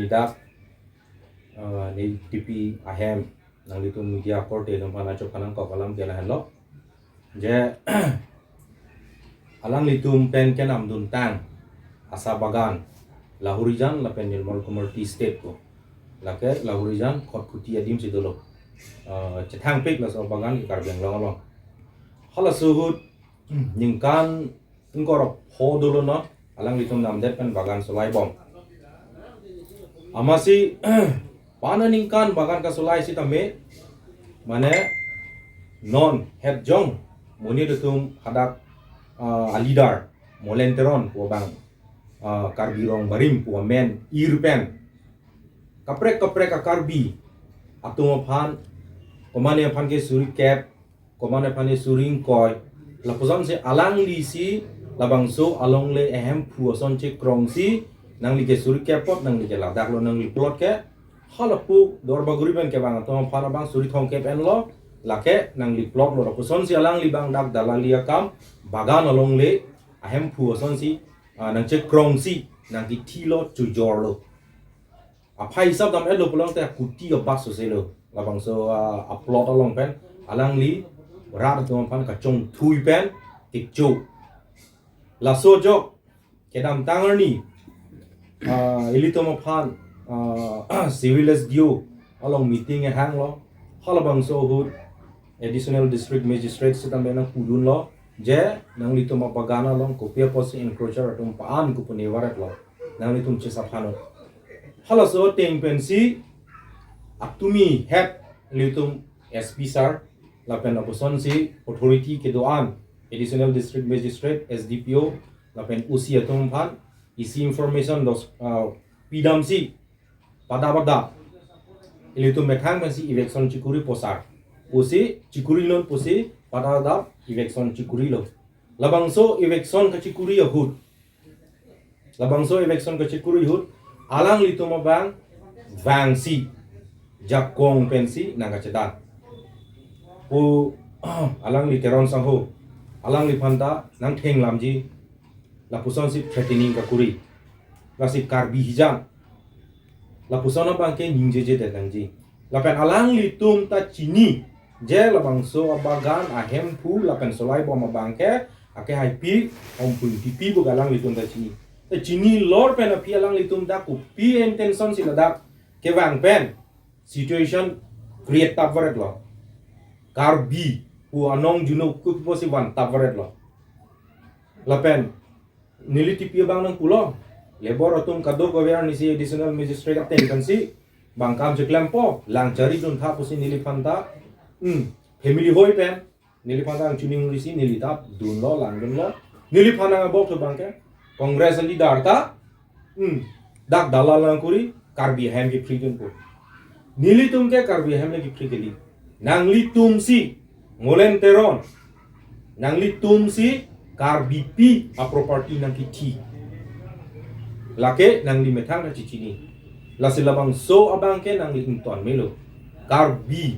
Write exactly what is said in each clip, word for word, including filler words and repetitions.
Dak, eh, Nilitipi ahem, nanglitum media korte atum aphan acho kanang kok alam ke lahenlo. Je, alanglitum pen kenamduntang asa bagan, Lahorijan lapen Nirmal Kumar Tea Estate ko. Lake Lahorijan Khatkhati adim si dolo. Eh, chethangpik laso bagan ke Karbi Anglong along. Halaso ahut, ningkan ingkoi ra pho dolo non, alanglitum namdet pen bagan solai bom. Amatsi, pen aningkan bagan kasolai sitame, mane non hetjong monit atum hadak, ah, a leader Molen Teron pu abang, ah, Karbi Rong Barim pu amen ir pen kaprek kaprek a-Karbi atum aphan, komane aphan ke suri kep, komane aphan ke suri ingkoi, lapusonsi alangli si labangso alongle ahemphu ason chekrongsi, nangli ke suri kep apot, nangli ke ladak lo nangli plot ke, halapu Duarbagori pen kevang atum aphan abang suri thomkep enlo, lake nangli plot lo, lapusonsi alangli abang dak dalali akam, bagan alongle ahemphu asonsi, ah, nangchekrongsi, nangkithilo, chojorlo. Aphai hisap dam-etlo pulote kuti abak soselo. Labangso, ah, a-plot along pen alangli rat atum aphan kachongthui pen kecho. Laso ajok kedamtang arni, ah, ilitum aphan, ah, Civil S D O along meeting ehanglo. Halabangso ahut Additional District Magistrate sitame nangpudunlo, je nanglitum abagan along kopi apotsi encroacher atum pa-an ko pu nivaretlo. Nanglitum chesaphan non. Halaso ateng pensi atumi het ilitum S P sir lapen lapusonsi authority kedo-an, Additional District Magistrate, S D P O lapen O C atum aphan isi information dos, ah, pidamsi, pada pada ilitum methang pensi eviction chikuri po sir pusi, chikuri non pusi, pada pada eviction chikurilo. Labangso eviction kachikuri ahut, labangso eviction kachikuri ahut, alanglitum abang vangsi, jakong pensi nangkachedan. Pu alangli Teron sangho, alangliphan ta nangthenglamji, lapusonsi threatening kakuri. Lasi Karbi hijan, lapuson abang ke ningjejedet nangji. Lapen alanglitum ta chini, je labangso abagan ahemphu lapen solai bom abang ke, ake haipi, ompun tipi bu alanglitum ta chini. Ta chinilor pen aphi alanglitum ta kopi intention si ladak kevang pen situation create tap varetlo. Karbi pu anong junuk kupo si van tap varetlo. Lapen Nilitipi abang nangpulo, labor atum kadokave arnisi Additional Magistrate ateng pensi bang kam cheklempo, lang chari duntha pusi neliphan ta, hmm, family hoi pen neliphan ta nangchiningrisi, neli ta dunlo, langdunlo. Neliphan nang abok thu abang ke Congress leader ta, hmm, dak dalal nangkuri, Karbi ahem kephri dunpo. Nelitum ke Karbi ahem le kephri kali. Nanglitumsi, Molen Teron, nanglitumsi Karbipi aproperty nangkithi. Lake nangli methang ta chichini. Lasi labangso abang ke nangli ington melo. Karbi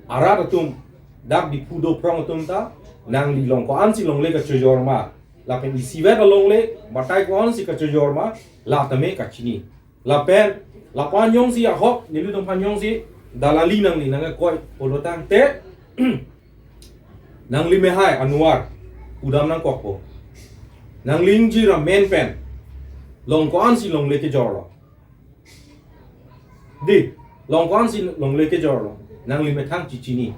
arat atum, dak Diphu do phrong atum ta, nangli along ko-ansi longle kachojor ma, lapen isivet alongle batai ko-ansi kachojor ma, la tame kachini. Lapen, lapu-an jongsi ahok, nelitum aphan jongsi dalali nangli nangkoi pulotangte, nangli mehai Anwar, udam nangkokpo. Nangli ingjir amen pen, along ko-ansi longle kejorlo. Di, along ko-ansi longle kejorlo. Nangli methang chichini.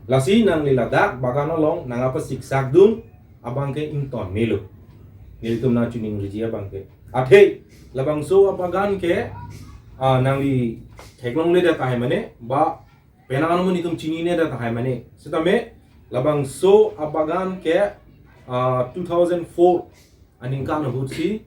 Lasi nangli ladak bagan along nangpasiksak dun abang ke ington melo. Nelitum nangchiningriji abang ke. Athe, labangso abagan ke, ah, nangli theklongledet tahai mane, ba penang anumun itum chininedet tahai mane. Sitame, labangso abagan ke, ah, two thousand four aningkan ahutsi,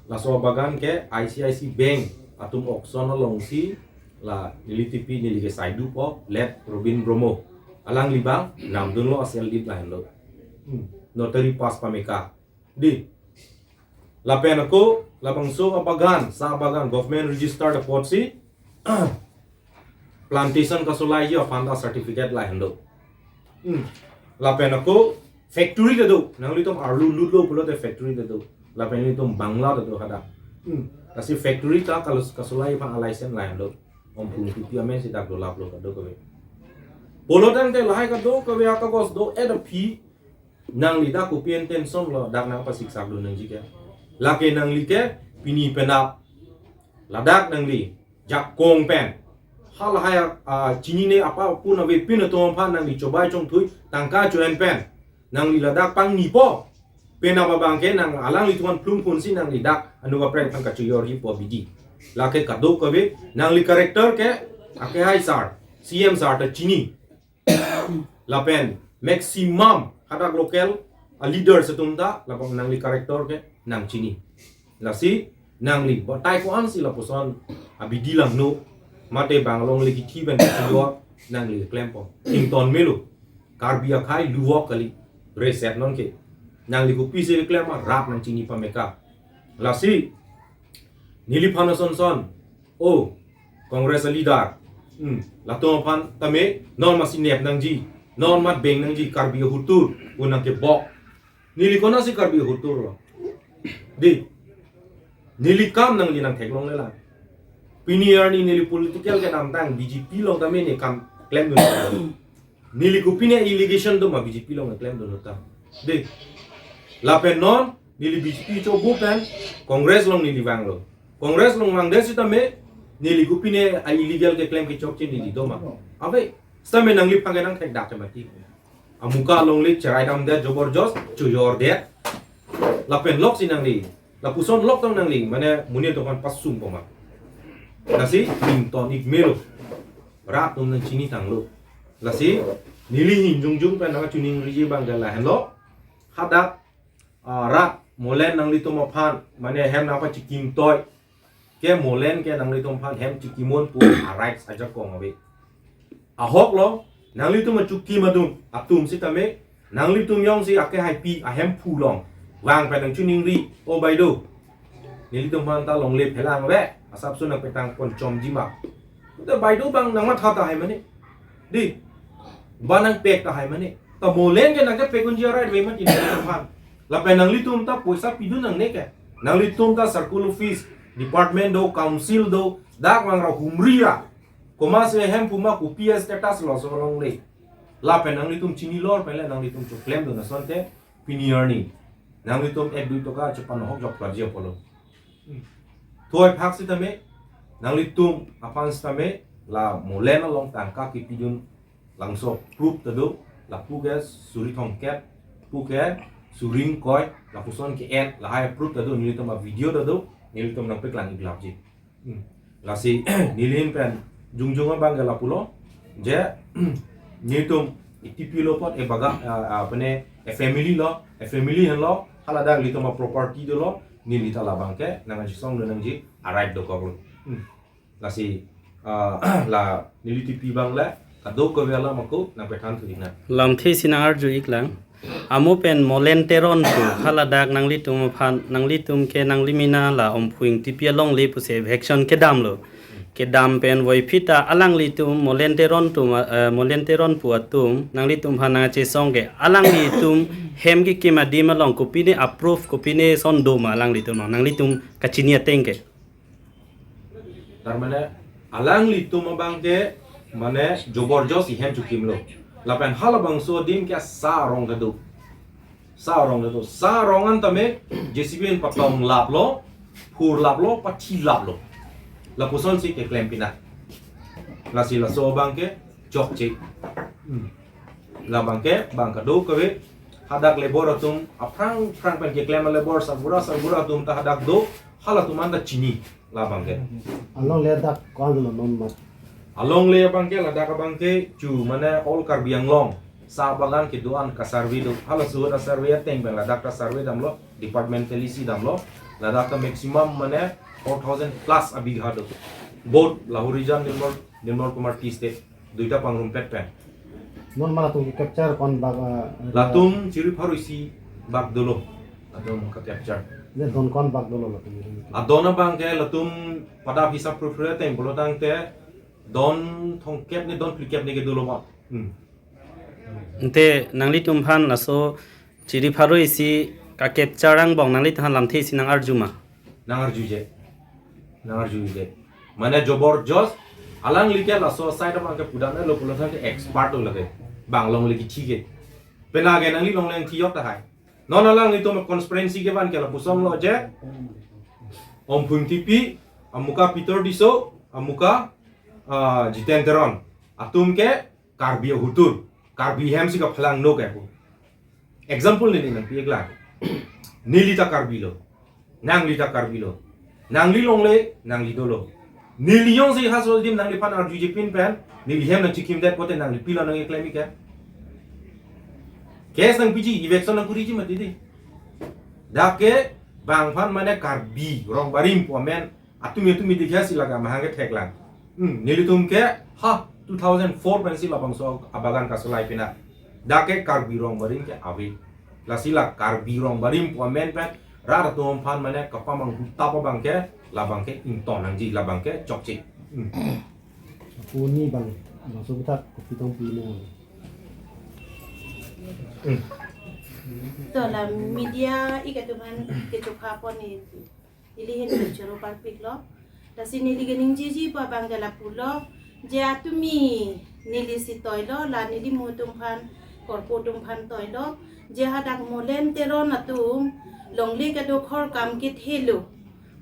laso abagan ke I C I C Bank atum auction alongsi, la Nilitipi neli ke saidu po, late Robin Bromo, alangli abang namdunlo, asel dit lahenlo. Hmm. Notary pass pameka. Di. Lapen ako, labangso abagan, sa abagan, government registered apotsi, plantation kasolaiji aphan ta certificate lahenlo. Hmm. Lapen ako, factory ta do, nanglitum arlu lutlo pulote factory ta do. Lapen nelitum bangla ta do hadak. Hmm. Lasi factory ta kalos kasolai aphan a-license lahenlo. Omphung Ingtipi amen si dak dolaplo kadokave. Pulo tangte lahai kadokave akagos do-et aphi nangli dak kopi an tension lo, dak nangpasiksak dun nangji ke. Lake nangli ke pini penap ladak nangli jakong pen, halahai, ah, chinine apa pun avepin atum aphan nangli chobai chongthui tangka cho-en pen nangli ladak pangnipo. Penap abang ke nang alanglitum aphan plung phun si nangli dak anung kaprek aphan kachoyorji pu abidi. Lake kadokave nangli character ke akehai sir, C M sir ta chini. Lapen maximum hadak local a-leaders atum ta labang nangli character ke nangchini. Lasi nangli batai ko-an si lapuson abidi langno, mate bang alongle kithi pen kachoyor nangli klempo. Ington melo. Karbi akhai luvok kali. Reset non ke. Nangli kopisi klem ma rat nangchini pameka. Lasi neliphan asonson, o Congress a-leader, hmm, latum aphan tame non masi nep nangji, non mat beng nangji Karbi ahurtur, unang kebok. Neli konatsi Karbi ahurtur lo? Dei, neli kam nangli nangtheklongle lang. Pini arni neli political kedamtang B J P along tame ne kam klemdun. Neli kopine allegation do ma B J P along klem do nota. Dei. Lapen non neli B J P chobu pen Congress along neli vanglo. Congress along vangdet sitame neli kopine a-illegal keklem kechokche neli do ma? Ave. Sitame nangliphan ke nangthekdak ke mati. Amuka alongle cherai damdet joborjos, choyordet. Lapen lok si nangli. Lapuson lok tong nangli, mane monit atum aphan pasung poma. Lasi ington ik melo. Rat atum nangchini tanglo. Lasi neli hin jongjong pen nangchiningriji abang ke lahenlo. Hadak, ah, rat Molen nanglitum aphan, mane hem nangpachikim toi. Ke Molen ke nanglitum aphan hem chikim un pu a-rights ajakong ave. Ahok lo, nanglitum achikim atum, atum sitame, nanglitum jongsi akehaipi ahemphu along vang pen nangchiningri, o bai do, nelitum aphan ta longle phelang ave, asapso nangpetang pon chomji ma. Te bai do abang nangmatha tahai mane. Dei, ba nangpek tahai mane. Ta Molen ke nangkepek unji a-right ave mati nangphan. Lapen nanglitum ta poisa pidun nangne ke. Nanglitum ta circle office, department do, council do, dak vangra humri ra. Komatsi ahemphu ma, kopi a-status lo, laso alongle. Lapen nanglitum chinilor pen le nanglitum choklemdun asonte pini arni nanglitum ek dui toka chepanohok jok praji apolo. Thoi phak sitame, nanglitum aphan sitame, la Molen along tangka kipidun langso proof ta do, lapu ke suri thomkep, pu ke suri ingkoi, lapuson ke-en, lahai proof ta do, nelitum a-video ta do, nelitum nangpeklang iglapji. Hmm. Lasi neli ahin pen jongjong abang ke lapulo, je nelitum Ingtipi lo apot e baga, ah, ah, pene e family lo, e family henlo, haladak nelitum a-property dolo, neli ta labang ke nangchisongdun nangji a-right dokoklo. Hmm. Lasi, ah, la neli Ingtipi abang le kadokave alam ako nangpethan thu iknang. Lamthe si nang-arju iklang. Amo pen Molen Teron pu haladak nanglitum aphan, nanglitum ke nanglimena la Omphu Ingtipi alongle pusi eviction kedamlo. Kedam pen voiphit ta alanglitum Molen Teron atum, eh, Molen Teron pu atum nanglitum aphan nangchesong ke, alanglitum hem kekim adim along kopine a-proof, kopine ason do ma alanglitum along, nanglitum kachini ateng ke? Tar mane alanglitum abang ke mane joborjosti hem chokimlo. Lapen halabangso adim ke sa arong kedo. Sa arong kedo. Sa arong an tame J C B pen patong laplo, phur laplo, pathi laplo. Lapuson si keklem pina. Lasi laso abang ke chokche. Hmm. Labang ke, bang kadokave, hadak labour atum, aphrang phrang pen keklem a-labour, sarbura sarbura atum ta hadak do, halatum an ta chini, labang ke. Alongle dak ko-an lo non mat? Alongle abang ke, ladak abang ke, chu mane all Karbi Anglong sa bagan kedo-an ka-survey do, halaso ahut a-survey ateng pen ladak ta survey damlo, departmentally si damlo, ladak ta maximum mane four thousand plus abigha do. Both Lahorijan Nirmal, Nirmal Kumar Tea Estate, duita pangrumpet pen. Non ma latum ke-capture ko-an bak, ah, latum chiri pharo isi bak dolo. Latum ka-capture. Ne don ko-an bak dolo latum? Adon abang ke latum pada hisap phurphur ateng pulo tangte don thomkep ne don phlikep ne ke dolo ma. Hmm. Ante nanglitum aphan laso chiri pharo isi ka-capture angbong nanglitum aphan lamthe isi nang-arju ma? Nang-arjuje. Nangarju ide. Mane jobor jos, alangli ke laso side abang ke pudamlo pulo tangte expert lo lake. Bang longle kithi ke. Penang ke nangli longle thiyok tahai. Non alanglitum conspiracy kevan ke lapuson lo je. Omphung Ingtipi, amuka Peter Tisso, amuka, ah, Jiten Teron. Atum ke Karbi ahutur, Karbi hem si kaphalang no ke pu. Example neli nangpi-iklang. Neli ta Karbi lo. Nangli ta Karbi lo. Nangli longle, nangli dolo. Neli jongsi ha so dim nangliphan arjuje pin pen, neli hem nangchikimdet pote nangli pilo nang-iklem-ik ke. Case nangpiji, eviction nangkuriji mati di. Dak ke bangphan mane Karbi rong barim pu amen, atumi atumi dikhe si lake mahang ketheklang. Hmm, nelitum ke ha two thousand four pensi labangso abagan kasolai pina. Dak ke Karbi rong barim ke ave. Lasi la Karbi rong barim pu amen pen rat atum aphan mane kapamanghu tap abang ke, labang ke ington nangji, labang ke chokche. Hmm. Ako ni bang, bang so butak kopi tong pi mo. Hmm. To la media ik atum aphan kechokha pon ni, ili hin choro parpiklo. Lasi neli keningjeji pu abang ke lapulo. Je atumi neli si toilo, la neli mu atum aphan, korpo atum aphan toilo. Je hadak Molen Teron atum longle kedokhor kam kethelo,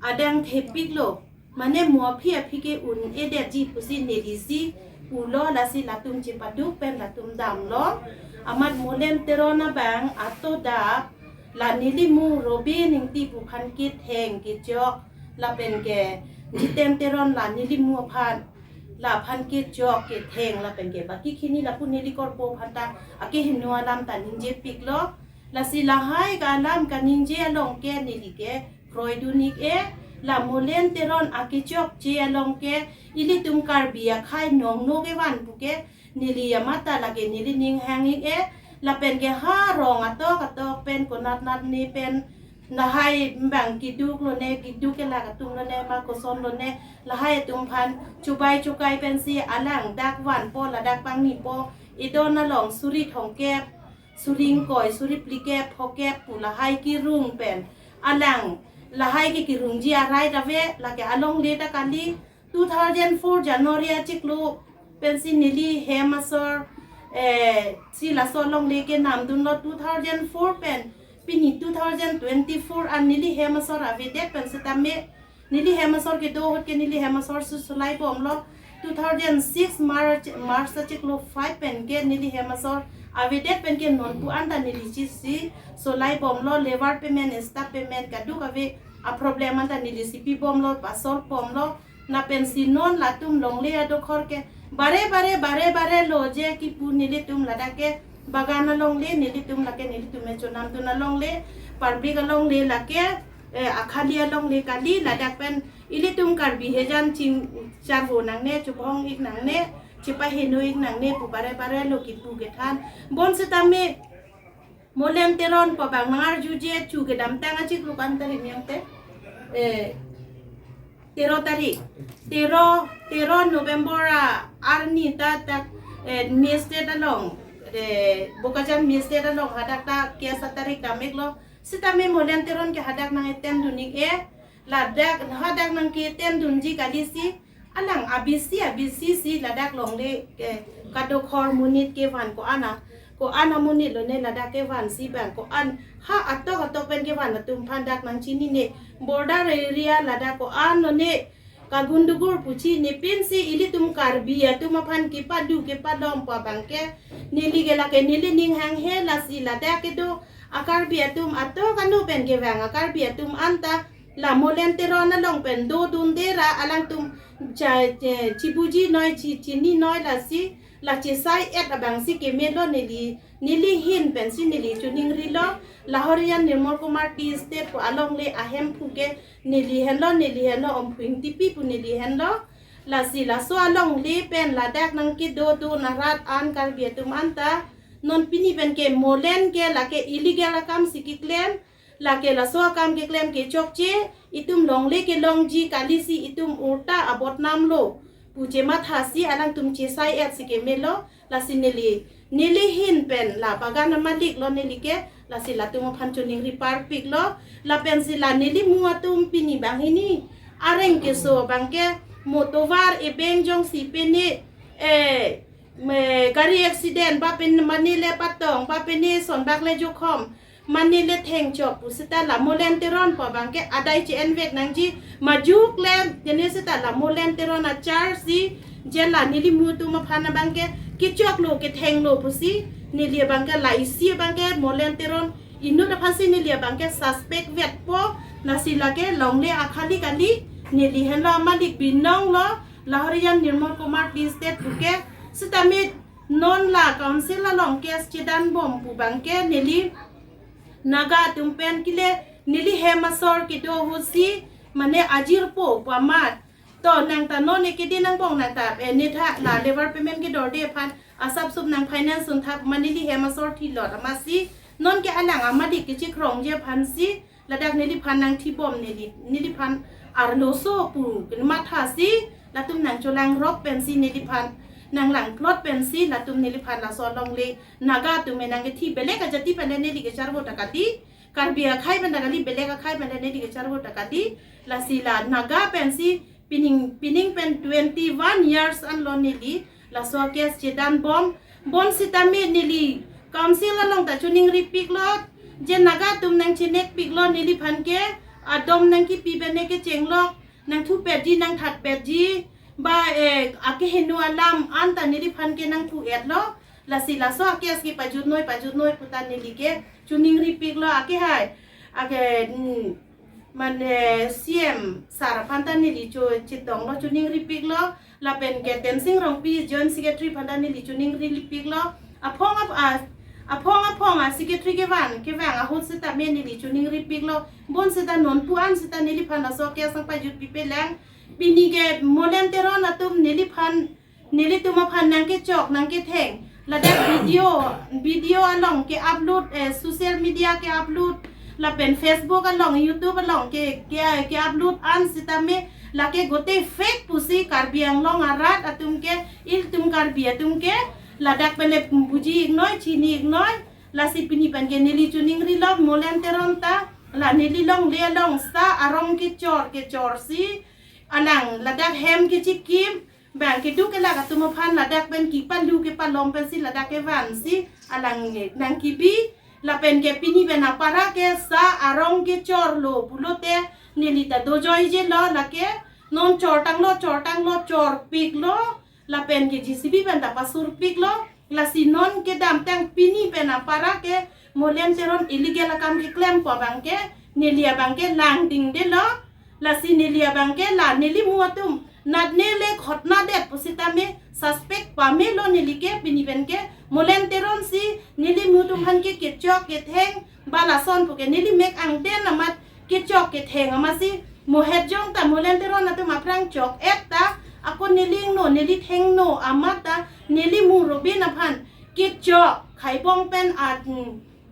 adang thepiklo. Mane mo aphi aphi ke un-edetji pusi neli si pulo, lasi latum chepaduk pen latum damlo. Amat Molen Teron abang ato dak la neli mu Robin Ingti pu aphan ketheng kechok, lapen ke Jiten Teron la neli mu aphan, laphan kechok ketheng, lapen ke baki khini lapu neli korpo aphan ta akehingno alam ta ningjepiklo. Lasi lahai ke alam kaningje along ke neli ke kroidun-ik-e, la Molen Teron akechokche along ke ilitum Karbi akhei nongno kevan pu ke neli amat ta lake neli ning hang-ik-e, lapen ke ha rong atok atok pen konat nat ne pen lahai bang keduk lone, keduk ke la atum lone ma koson lone, lahai atum aphan chubai chukai pensi alang dak vanpo, ladak pangnipo, idon along suri thomkep, suri ingkoi, suri phlikep, phokep pu lahai kerung pen alang, lahai ke kerungji arai dave, lake alongle ta kali. Two thousand four January achiklo pensi neli hem asor, eh, si laso alongle kenamdunlo. Two thousand four pen pini two thousand twenty-four an neli hem asor avedet pen setame, neli hem asor kedo ahut ke neli hem asor si solai bomlo. Two thousand six March, March achiklo five pen ke neli hem asor avedet pen ke nonpu anta neli chisi solai bomlo, labour payment, staff payment kaduk ave aproblem anta neli si pi bomlo, pa-solve bomlo. Lapensi non latum longle adokhor ke bare bare bare bare lo je kipu nelitum ladak ke bagan alongle, nelitum lake nelitum me chonamdun alongle, public alongle lake, eh, akhali alongle kali, ladak pen ilitum Karbi hejan ching charvo nangne, chubong-ik nangne, chepaheno-ik nangne pu bare bare lo kipu kethan. Bon setame Molen Teron pu abang nangarjuje chu kedamtang achiklo ko-an tarik niyang te, eh, tero tarik, tero, tero November a arni ta dak, eh, Magistrate along, eh, Bokajan Magistrate along hadak ta case atarik dam-iklo. Setame Molen Teron ke hadak nang-attend dun-ik-e, ladak hadak nangke-attend dunji kali si, alang abisi abisi si ladak longle ke kadokhor monit kevan ko-an a, ko-an amonit lone ladak kevan si bang ko-an ha atok atok pen kevan atum aphan dak nangchinine, border area ladak ko-an lone kagundugur puchi ne pensi ilitum Karbi atum aphan kepadu kepalom pu abang ke neli ke lake neli ning hanghe, lasi ladak kedo a-Karbi atum atok anu pen kevang a-Karbi atum anta la Molen Teron along pen dodunde ra alangtum cha, che, chibuji noi, chi, chini noi, lasi la chesai-et abang si kemelo neli, neli hin pensi neli choningrilo. La Horijan Nirmal Kumar Tea Estate pu alongle ahemphu ke neli henlo, neli henlo, Omphung Ingtipi pu neli henlo. Lasi laso alongle pen ladak nangkedodun arat an Karbi atum anta non pini pen ke Molen ke lake illegal akam si keklem, lake laso akam keklem ke chokche, itum longle kelongji kali si itum ulta abodnam lo pu chematha si alangtum chesai-et si kemelo. Lasi neli, neli hin pen la bagan amalik lo neli ke, lasi latum aphan choningri parpiklo. Lapensi la neli mu atum pini banghini Areng keso abangke motovar ebeng jongsi pene, eh, me, gari accident ba pen mane le patong ba pene sonbak le jokhom mane le thengchok pu seta la Molen Teron pu abangke adai che-envek nangji, majok le jene seta la Molen Teron a-charge si je la nelimu atum aphan abangke kechoklo kethenglo pusi neli abangke la isi abangke Molen Teron inut aphansi neli abangke suspect vetpo, lasi lake longle akhali kali, neli henlo amalik binong lo, la Harijan Nirmal Kumar Tea Estate puke, sitame non la council along case chedan bom pu abangke neli Naga atum pen kile neli hem asor kedo ahutsi mane ajirpo pu amat. To nang ta non eke din angbong nang ta, eh, nitha la levar payment kedorde aphan asap sup nang finance un thap ma neli hem asor thilot amatsi non ke alang amadik kechekrongji aphansi ladak neliphan nangthibom neli, neliphan arloso pu kemathasi latum nangcholangrok pensi neliphan nanglangplot pensi latum neliphan laso alongle Naga atum nangkethi belek ajati pen neli kecharvo ta kali, Karbi akhai pen ta kali, belek akhai pen neli kecharvo ta kali, lasi la Naga pensi pining, pining pen twenty-one years anlo neli laso case chedan bom, bonsitame neli council along ta choningripiklo, je Naga atum nangchenekpiklo neliphan ke, adom nangkipi bene kechenglok, nangthupetji nangthatpetji, ba, eh, akeheno alam anta neliphan ke nangpu-etlo, lasi laso a-case ke pajutnoi, pajutnoi pu ta neli ke choningripiklo akehai, ake, hmm, mane C M sir aphan ta neli cho chetonglo choningripiklo, lapen ke Tensing Rongpi Joint Secretary aphan ta neli choningripiklo, aphong ap-, a, aphong aphong a-secretary kevan, kevang ahut sitame neli choningripiklo, bonsita non pu-an sita neliphan laso case nangpajutpipelang, pini ke Molen Teron atum neliphan, nelitum aphan nangkechok nangketheng. Ladak video, video along ke-upload, eh, social media ke-upload, lapen Facebook along, YouTube along ke, ke, ke-upload an sitame lake gotei fake pusi Karbi Anglong arat atum ke, ilitum Karbi atum ke ladak pen le buji-iknoi, chini-iknoi, lasi pini pen ke neli choningrilo Molen Teron ta la neli longle along sa arong kechor kechorsi alang ladak hem kechikim, bang keduk kelak atum aphan ladak pen kepalu kepalom pensi ladak kevansi alang nangkebi, lapen ke pini pen apara ke sa arong kechorlo pulote neli ta dojoijelo, lake non chortanglo, chortanglo, chorpiklo, lapen ke J C B pen ta pasurpiklo, lasi non kedamtang pini pen apara ke Molen Teron illegal akam keklempo abangke neli abangke langdingdelo, lasi neli abangke la nelimu atum natne le khotnadet pusitame suspect pamelo neli ke, pini pen ke Molen Teron si nelimu atum aphan ke kechok ketheng ba lason puke neli mek angten amat kechok ketheng amatsi mohet jong ta Molen Teron atum aphrang chok-et ta, ako neli ingno neli thengno amat ta nelimu Robin aphan kechok khaibong pen at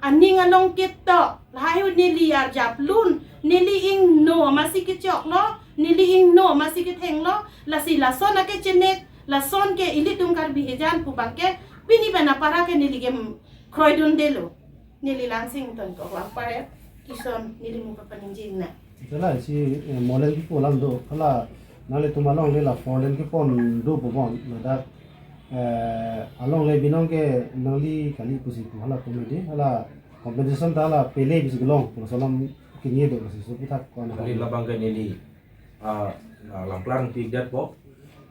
aning along ketok, lahai ahut neli arjap lun, neli ingno amatsi kechoklo, neli ingno amatsi kethenglo, lasi lason akechenek, lason ke ilitum Karbi ejan pu abangke, pini pen apara ke neli ke, mm, kroidundelo. Neli Lansing Tongkok apar ya, kison nelimu papaningjingnang. Hala isi, eh, Molen kepu alam do, hala nanglitum alongle la four lane kepon do pu bon, ladak, eh, alongle binong ke nangli kali pusi pu hala komedi, hala compensation ta hala pele pusi kelong, pu laso alam kini do, lasi so puthak ko-an kali kali. Labang ke neli, ah, ah, langplang ti det po,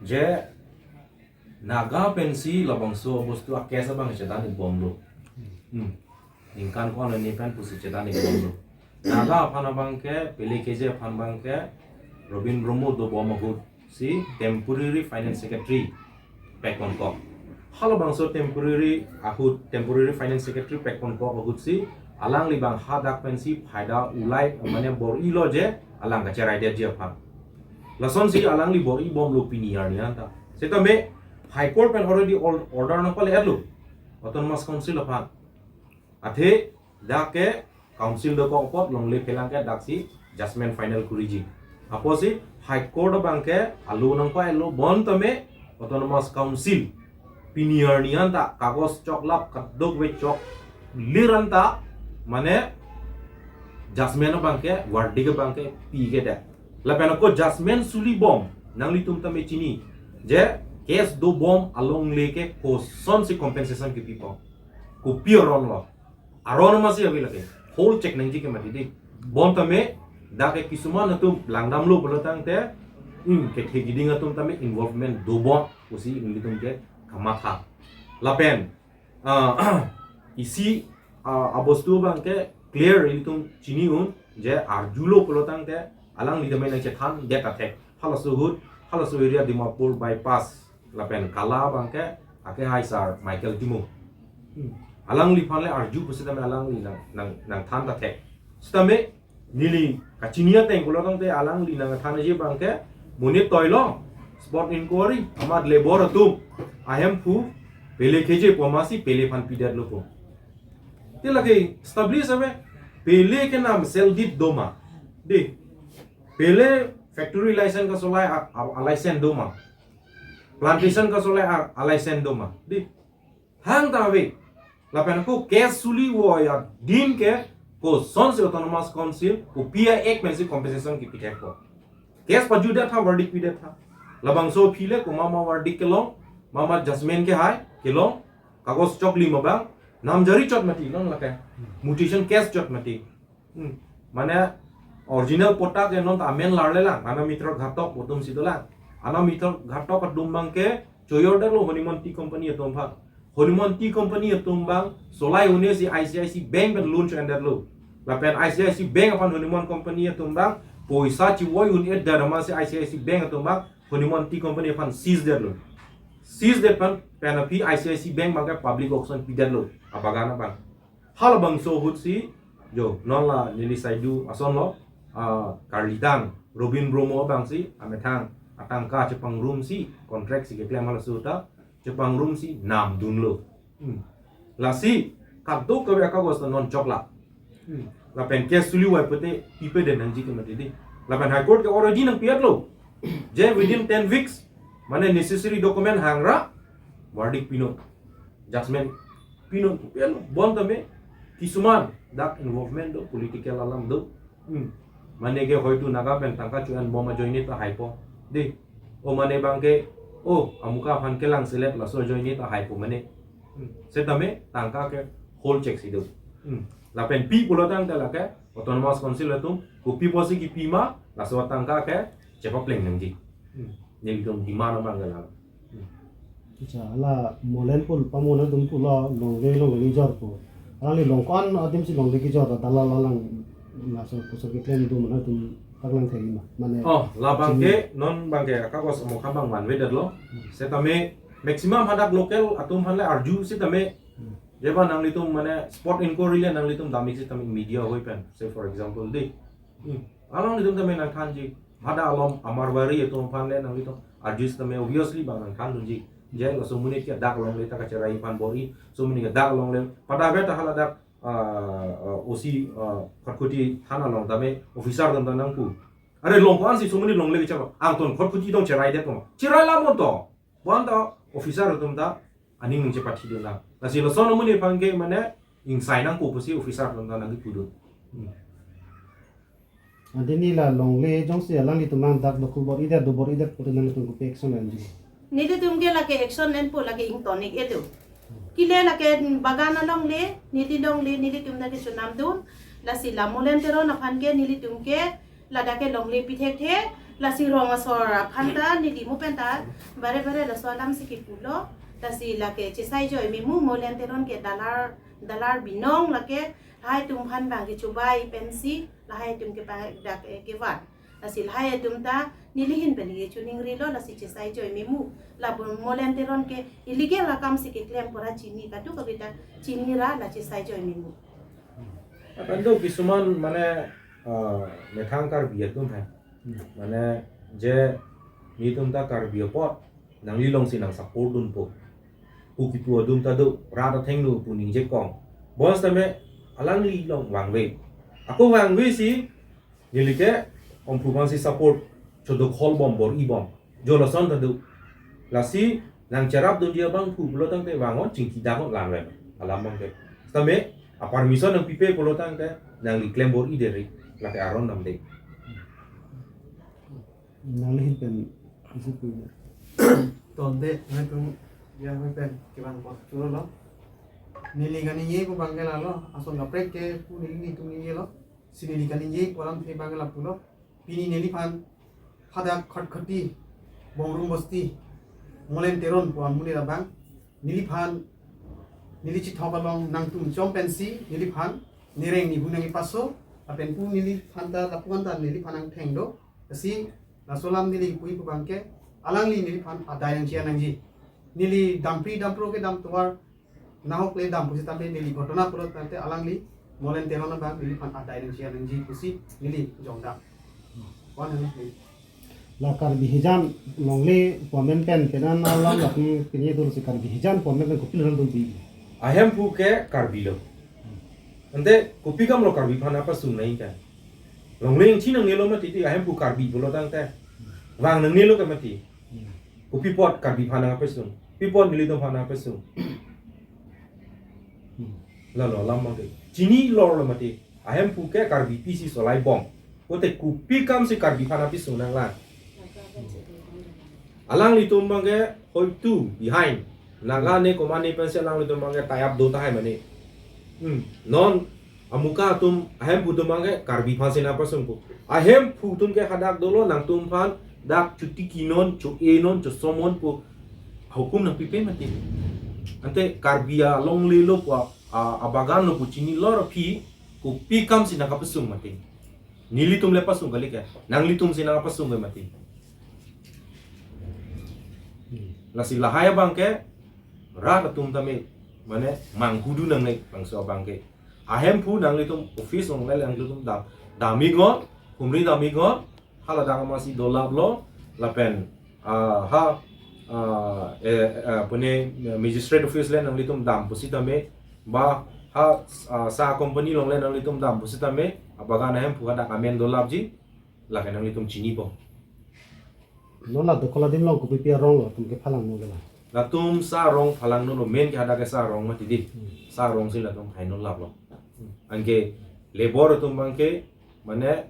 je Naga pensi labangso bostu a-case abang chedan-ik bomlo. Hmm. Ningkan ko-an ne pen pusi chedan-ik bomlo. Naga aphan abang ke, pele keje aphan abang ke, Robin Brahmo dobom ahut si temporary finance secretary pekponkok. Halabangso temporary ahut, temporary finance secretary pekponkok ahut si, alangli abang hadak pensi phaida ulai, mane bor-ilo je, alang kacheraidetji aphan. Lasonsi alangli bor-i bomlo pini arni anta. Setame High Court pen already or-, order nangpale-etlo Autonomous Council aphan. Athe dak ke council dokok apot longle phelang ke daksi judgment final kuriji. Apotsi High Court abang ke alo nangpa-etlo, bon tame Autonomous Council pini arni anta kagos choklap kadokave choklir anta mane judgment abang ke, verdict abang ke pikedet. Lapen ako judgment suli bom, nanglitum tame chini. Je case dobom alongle ke kosonsi compensation kipipo. Kopi aron lo. Aron masi ave lake. Hold check nangji ke mati di. Bom tame, dak ke kisuman atum langdamlo pulo tangte, hmm, kethe kiding atum tame involvement dobom pusi ilitum ke kamatha. Lapen, ah, isi, ah, abostu abang ke clear ilitum chini un, je arjulo pulo tangte, alangli tame nangchethandet athek. Halaso ahut, halaso area Dimapur bypass lapen Kala abang ke, ake hai sir Michael Timung. Hmm. Alangliphan le arju pusitame alangli nang, nang, nangthan ta thek. Sitame neli kachini ateng pulo tangte alangli nangthanji abang ke, monit toilo, spot inquiry, amat labour atum ahemphu pele keje pu masi pele aphan pidetlo pu. Te lake establish ave, pele ke nam sell dit doma. Di. Pele factory license kasolai a, a, a license doma. Plantation kasolai a, a license doma. Di. Hang ta ave. Lapen ako case suli vo ya din ke kosonsi Autonomous Council, kopi a-act pensi compensation kipithekpo. Case pajudet tha, verdict pidet tha. Labangso aphi le ko mama verdict kelong, mama judgment ke hai kelong, kagos choklim abang, namjari chot mati non lake. Mutation case chot mati. Hmm. Mane original patta ke non ta amen larle lang, ana mithra ghatok atum si dolang. Ana mithra ghatok atum abang ke choyordetlo Honeymoon Tea Company atum aphan. Honeymoon Tea Company atum abang solai un-e si I C I C Bank pen loan cho-endetlo. Lapen I C I C Bank aphan Honeymoon Company atum abang poisa chivoi un-edet amat si I C I C Bank atum abang Honeymoon Tea Company aphan seize detlo. Seize det pen, pen aphi I C I C Bank abang ke public auction pidetlo abagan abang. Halabangso ahut si, jo, non la neli saidu asonlo, ah, karlidang Robin Bromo abang si, amethang atangka chepangrumsi, contract si keklem halaso ta, chepangrumsi namdunlo. Hmm. Lasi, kadokave akagos ta non chokla. Hmm. Lapen case suli vai pute, pipedet nangji ke mati di. Lapen High Court ke already nangpiatlo. Je within ten weeks, mane necessary document hangra, verdict pinon. Judgment pinon, pinon, bom tame, kisuman, dak involvement do, political alam do. Hmm. Mane ke hoitu Naga pen tangka cho-en bom ajoine ta haipo. Di, o mane abang ke, o, amuka aphan kelang selet laso ajoine ta haipo mane. Hmm. Setame, tangka ke hold check si do. Hmm. Lapen pi pulo tangte lake, Autonomous Council atum, kopi pusi kipi ma, laso tangka ke, chepapleng nangji. Hmm. Nelitum demand abang ke la. Hmm. Acha, hala Molen pu, pamona atum pulo, longle longle kejor pu. Alangli long ko-an adim si longle kejor, dalal alang laso koson keklem atum mane atum paklang thek ma. Mane. Oh, labang ke, non abang ke, akagos amokha abang vanvedetlo. Hmm. Setame, maximum hadak local atum aphan le arju setame, Hmm. Jeba nanglitum mane spot inquiry le nanglitum damik setame media ahoi pen. Say for example di. Hmm. Alanglitum tame nangthanji. Hadak along Amarbari atum aphan le nanglitum arju setame obviously abang nangthandunji. Je laso amonit ke dak alongle ta kacherai aphan bor-i. Laso amonit ke dak alongle. Pada ave ta hala dak, ah, ah, O C, ah, Khatkhati thana along tame officer atum ta nangpu. Are long ko-an si laso amonit longle kechelo. Angton Khatkhati tong cherai det ko. Cherai la mon to. Bonta officer atum ta aning nangchepathidun lang. Lasi lason amonit aphan ke mane ingsai nangpo pusi officer atum ta nangkipudun. Hmm. Ante neli la longle jongsi alanglitum nang dak dokok bor-idet, do bor-idet pute nanglitum kopi action enji? Nelitum ke lake action enpo, lake ingtonik edo. Kile lake bagan alongle, neli longle, nelitum dak kechonamdun. Lasi la Molen Teron aphan ke nelitum ke ladak ke longle pithekthe, lasi rong asor aphan ta, neli mo pen ta, bare bare laso alam si kipulo, lasi lake chesai joi memu Molen Teron ke dalar, dalar binong lake, lahai atum aphan abang kechobai pensi, lahai atum ke pa-, dak, eh, kevan. Lasi lahai atum ta, neli ahin pen ke choningrilo, lasi chesai joi memu, la bon Molen Teron ke illegal akam si keklem pura chini, kadokave ta chinira la chesai joi memu. Lapen do kisuman mane, ah, methang Karbi atum hai. Hmm. Mane je nelitum ta Karbi apot nangli alongsi nang support dunpo pu kipu atum ta do, rat athengno pu ningje kong. Bonsitame alangli along vangve. Ako vangve si neli ke Omphu aphansi support chodokhol bom bor-i bom. Jo lason ta do. Lasi nangcherapdunji abang pu pulo tangte vang-o chingki dang-o lang ven. Alam abang ke. Setame a-permission nangpipe pulo tangte nangli klem bor-idet ri. Lake aron namde. Nangli ahin pen isi pu. Tonte, nangtum ya pen kevang apot churolo. Neli kaningje pu abang ke lalo, ason kaprek ke pu neli nelitum ningjelo. Si neli kaningje pu alamthe abang ke lapulo. Pini neliphan hadak Khatkhati, Bongrung Bosti, Molen Teron pu amonit abang neliphan, neli chethok along nangtum chom pensi neliphan nereng nibu nangkepaso, lapen pu neliphan ta lapu-an ta neliphan angtheng do. Lasi laso alam neli pu pu abang ke alangli neliphan adai nangji, nangji. Neli dampri dampro kedam tovar nahok le dam pusitame neli ghotona pulo tangte alangli Molen Teron abang neliphan adai nangji, nangji pusi neli jongdam. Wan hana neli. La Karbi hijan longle pu amen pen penan alam latum pini dul si Karbi hijan pu amen pen kopi lo dul bi. Ahemphu ke Karbi lo. Ante kopi kam lo Karbi aphan nangpasung nangji kan. Longle yang chinang nelo mati ti ahemphu Karbi pulo tangte. Vang nangnelo ke mati. Kopi apot Karbi aphan nangpasung. Pi apot nelitum aphan nangpasung. Lalo alam abang ke. Chini lor lo mati. Ahemphu ke Karbipi si solai bom. Kote kopi kam si Karbi aphan nangpasung nanglang. Alanglitum abang ke hoitu behind. Naga ne komat ne pensi alanglitum abang ke tie up do tahai mane. Hmm. Non amuka atum, ahemphu atum abang ke Karbi aphan si nangpasung pu. Ahemphu atum ke hadak dolo nangtum aphan dak chotiki non, cho-e non, chosom non pu hukum nangpipe mati. Ante Karbi alongle lo pu a, a, abagan lo pu chini lor aphi kopi kam si nangkapasung mati. Nelitum le pasung kali ke. Nanglitum si nangpasung ke mati. Lasi lahai abang ke rat atum tame mane manghudu nangne bangso abang ke. Ahemphu nanglitum office along le nanglitum dam, dam-ik non, humri dam-ik non, hala dang amatsi dolap lo, lapen, ah, ha, ah, eh, eh, pune magistrate office le nanglitum dam pusitame, ba ha, ah, sa company along le nanglitum dam pusitame, abagan ahemphu hadak amen dolapji, lake nanglitum chini po. Non la dokhol adim along kopipi arong lo, latum kephalang non ke la? Latum sa arong phalang non lo, main ke hadak ke sa arong mati di. Hmm. Sa arong si latum hai non lap lo. Hmm. Anke labour atum abang ke, mane,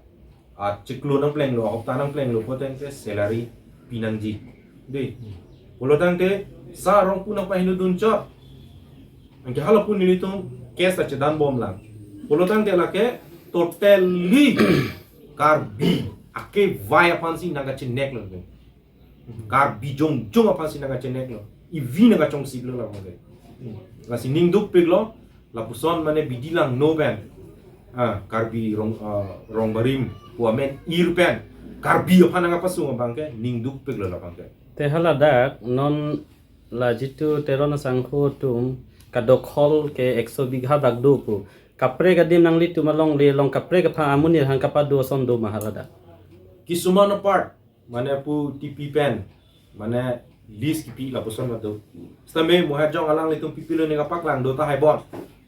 ah, chiklo nangpleng lo, hopta nangpleng lo, poteng ke salary pinangji. Di. Hmm. Pulo tangte sa arong pu nangpahingno dun chot. Anke hala pu nelitum case ta chedan bom lang. Pulo tangte lake totally Karbi akevai aphan si nangkachenek lo. Karbi jongjong aphan si nangkachenek lo. Ivi nangkachongsip lo labang ke. Lasi ning dukpik lo, lapuson mane bidi langno pen. Ah, Karbi rong, ah, rong barim pu amen ir pen Karbi aphan nangkapasung abang ke ning dukpik lo labang ke. Te hala dak non la jitu Teron asangho atum kadokhol ke ekso bigha dak do pu. Kaprek adim nanglitum alongle along kaprek aphan amonit aphan kapado ason do ma hala dak? Kisuman apart, mane pu T P pen, mane lease kipi lapuson madu. Sitame mo ha jong alanglitum pipilo ne kapaklang do tahai bon.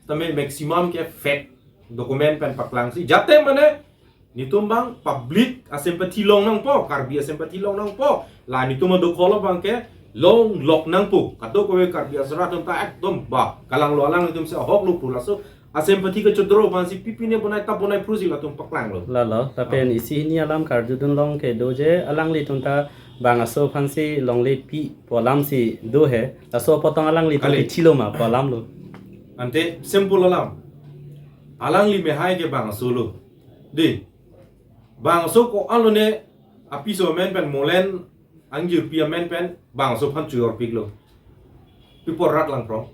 Sitame maximum ke fake document pen paklangsi. Jate mane netum abang public asympathy long nangpo, Karbi asympathy long nangpo. La netum adokhol abang ke longlok nangpo. Kadokave Karbi asar atum ta ekdom ba kalang lo, alanglitum si ahok lo pu laso asympathy kechodro aphansi pipi ne bonai ta bonai phrusi latum paklang lo. Lalo, lapen isi hini alam karjudun long ke do je, alanglitum ta bangso aphansi longle pi pu alam si do he. Laso apot tong alanglitum Kali. Kithi lo ma pu alam lo. Ante simple alam. Alangli mehai ke bangso lo. Di. Bangso ko-an lo ne apiso amen pen Molen angjirpi amen pen bangso aphan choyor pik lo. Pi apot rat lang prong.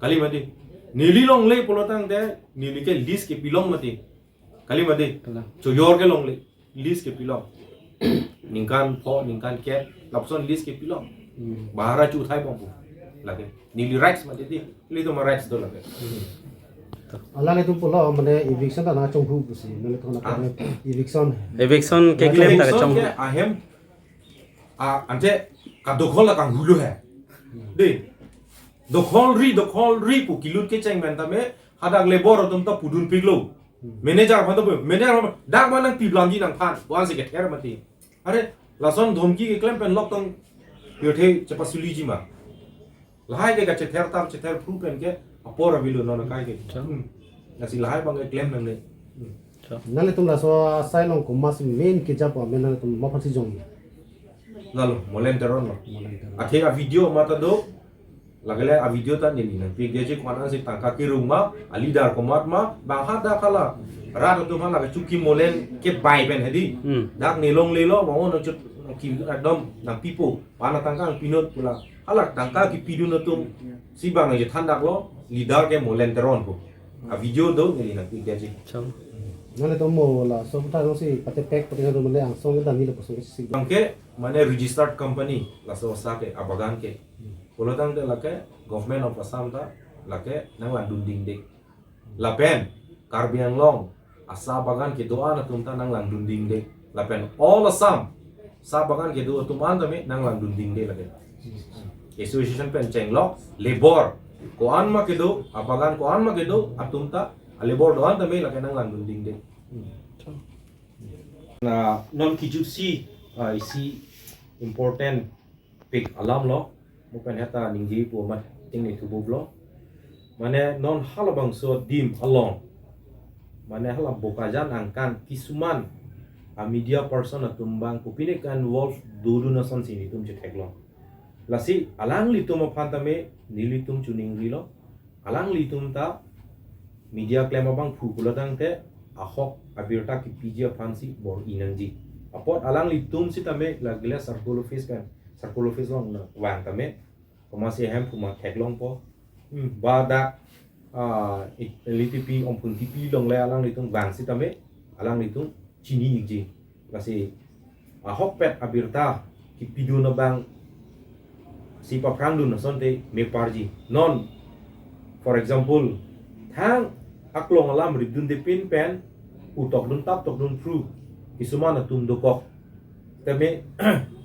Kali mati. Neli longle pulo tangte neli ke lease kepi long mati. Kali mati. Kalang. Choyor ke longle. Lease kepi long. Ningkan pho, ningkan kep, lapuson lease kepi long. Hmm. Bahara chu thai bom pu. Lake. Neli rights mati di. Nelitum rights do lake. Alanglitum pulo mane eviction ta nangchonghu pusi. Nelitum na Ah. Eviction. Eviction ke Lake claim ta Eviction chong. Ke ahem, ah, ante kadokhol la kanghu lo he. Di. Dokhol ri, dokhol ri pu kelut kecheng pen tame hadak labour atum ta pudun pik lo. Hmm. Manager aphan ta pu, manager aphan dak ma nangpi blamji nangphan, pu-an si kether mati. Are, lason dhomki keklem pen lok tong pirthe chepasuliji ma. Lahai ke kachether tam chether phru pen ke apor avelo non akai ke. Chang. Hmm. Lasi lahai abang ke klem nangne. Hmm. Nanglitum laso asai along komatsi main kejap amen nanglitum ma aphansi jong? Lalo, Molen Teron lo. Molen Teron. Athe a video mata do, lagele a video ta neli nangpikdetji, ko-an ansi tangka kerung ma, a leader komat ma, bang hadak hala rat atum hala ke chuki molen ke bai pen hedi. Hmm. Dak nelonglelo, bang o nangchut nangki ekdom nangpipo, pa-an atangka nangpinut pu la. Hala tangka kipidun atum si bang nangchethan daklo, leader ke Molen Teron ko. A video do neli nangpikdetji. Chang. Nanglitum mo laso aputhak alongsi patepek pati nangtum mane angsong ta neli lapuson si. Bang ke mane registered company laso asa ke, abagan ke. Pulo tangte lake Government of Assam ta lake nanglangdun dingde. Lapen Karbi Anglong asa bagan kedo-an atum ta nanglangdun dingde. Lapen all Assam sa bagan kedo atum an tame nanglangdun dingde lake. Association pen chenglok, labor ko-an ma kedo, abagan ko-an ma kedo atum ta, a labor do-an tame lake nanglangdun dingde. Na non kijutsi, ah, isi important pik alam lo, mo pen heta ningjepo amat ting ni thubup lo. Mane non halabangso adim along, mane hala Bokajan angkang kisuman a media person atum bang kopine ke-involve dodun asonsi nelitum chetheklong. Lasi alanglitum aphan tame nelitum choningrilo. Alanglitum ta media klem abangphu pulo tangte ahok abirta kipiji aphansi bor-i nangji. Apot alanglitum sitame lagele circle office kan, circle office along nangvang tame, komatsi hemphu ma theklongpo. Hmm, ba dak, ah, i-, L T P, Omphung T P along le alanglitum vang sitame, alanglitum chini-ikji. Lasi ahokpet abirta kipidun abangsi paphrangdun asonte meparji. Non, for example, thang aklong alam ripdunde pin pen utokdun tap tokdun phru kisuman atum dokok. Tame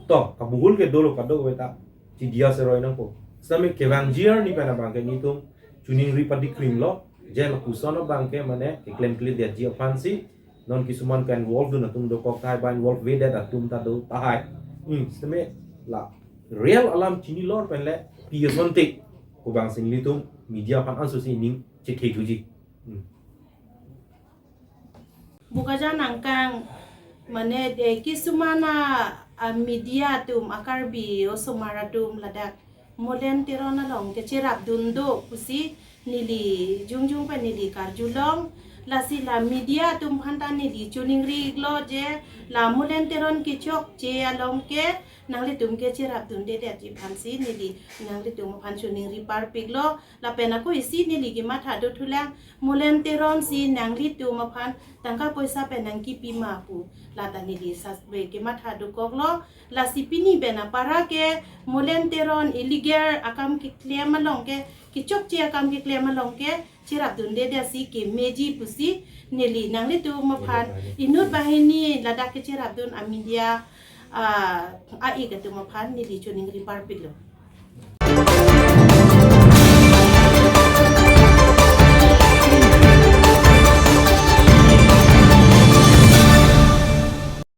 to kabuhul ke dolo kadokave ta chidia seroi nangpo. Sitame kevangji arni pen abang ke nelitum choningri padikrimlo, je lapuson abang ke mane keklemkledetji aphansi, non kisuman ke-involve dun atum dokok tahai, ba involve vedet atum ta do tahai. Hmm, sitame la real alam chinilor pen le pi asonte, ko bangsi nelitum media aphan ansosi ning chethe thuji. Hmm. Bokajan angkang mane de kisuman a, a media atum, a Karbi osomar atum ladak Molen Teron along kecherapdun do pusi neli jongjong pen neli karjulong. Lasi la media atum aphan ta neli choningri-iklo je la Molen Teron kechokche along ke nanglitum kecherapdundedetji aphansi neli nanglitum aphan choningri parpiklo. Lapen ako isi neli kematha dothulang, Molen Teron si nanglitum aphan tangka poisa pen nangkipi ma pu, lata neli sasbe kematha dokoklo. Lasi pini pen apara ke Molen Teron illegal akam keklem along ke, kechokche akam keklem along ke cherapdundedetsi kemeji pusi neli nanglitum aphan inut banghini ladak kecherapdun a media, ah, a-ik atum aphan neli choningri parpiklo.